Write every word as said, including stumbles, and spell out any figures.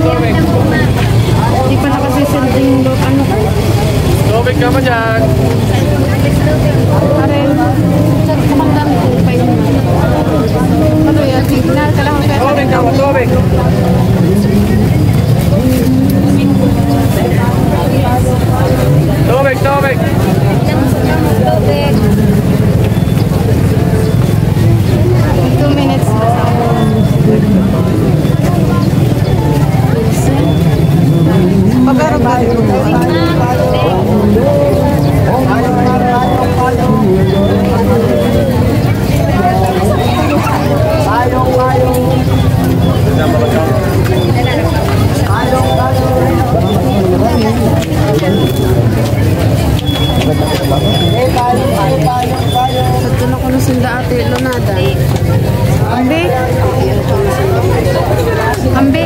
Hindi pa nakasisending yung ano. Tubig ka pa dyan. Pare, chat ko man lang kung pa yun. Ano yan? Signal ka lang. Tubig ka pa, tubig. Tubig, tubig. Two minutes na sa Pagkano ba? Ito na ko na sinda, Ate Lunada. Ambi? Ambi?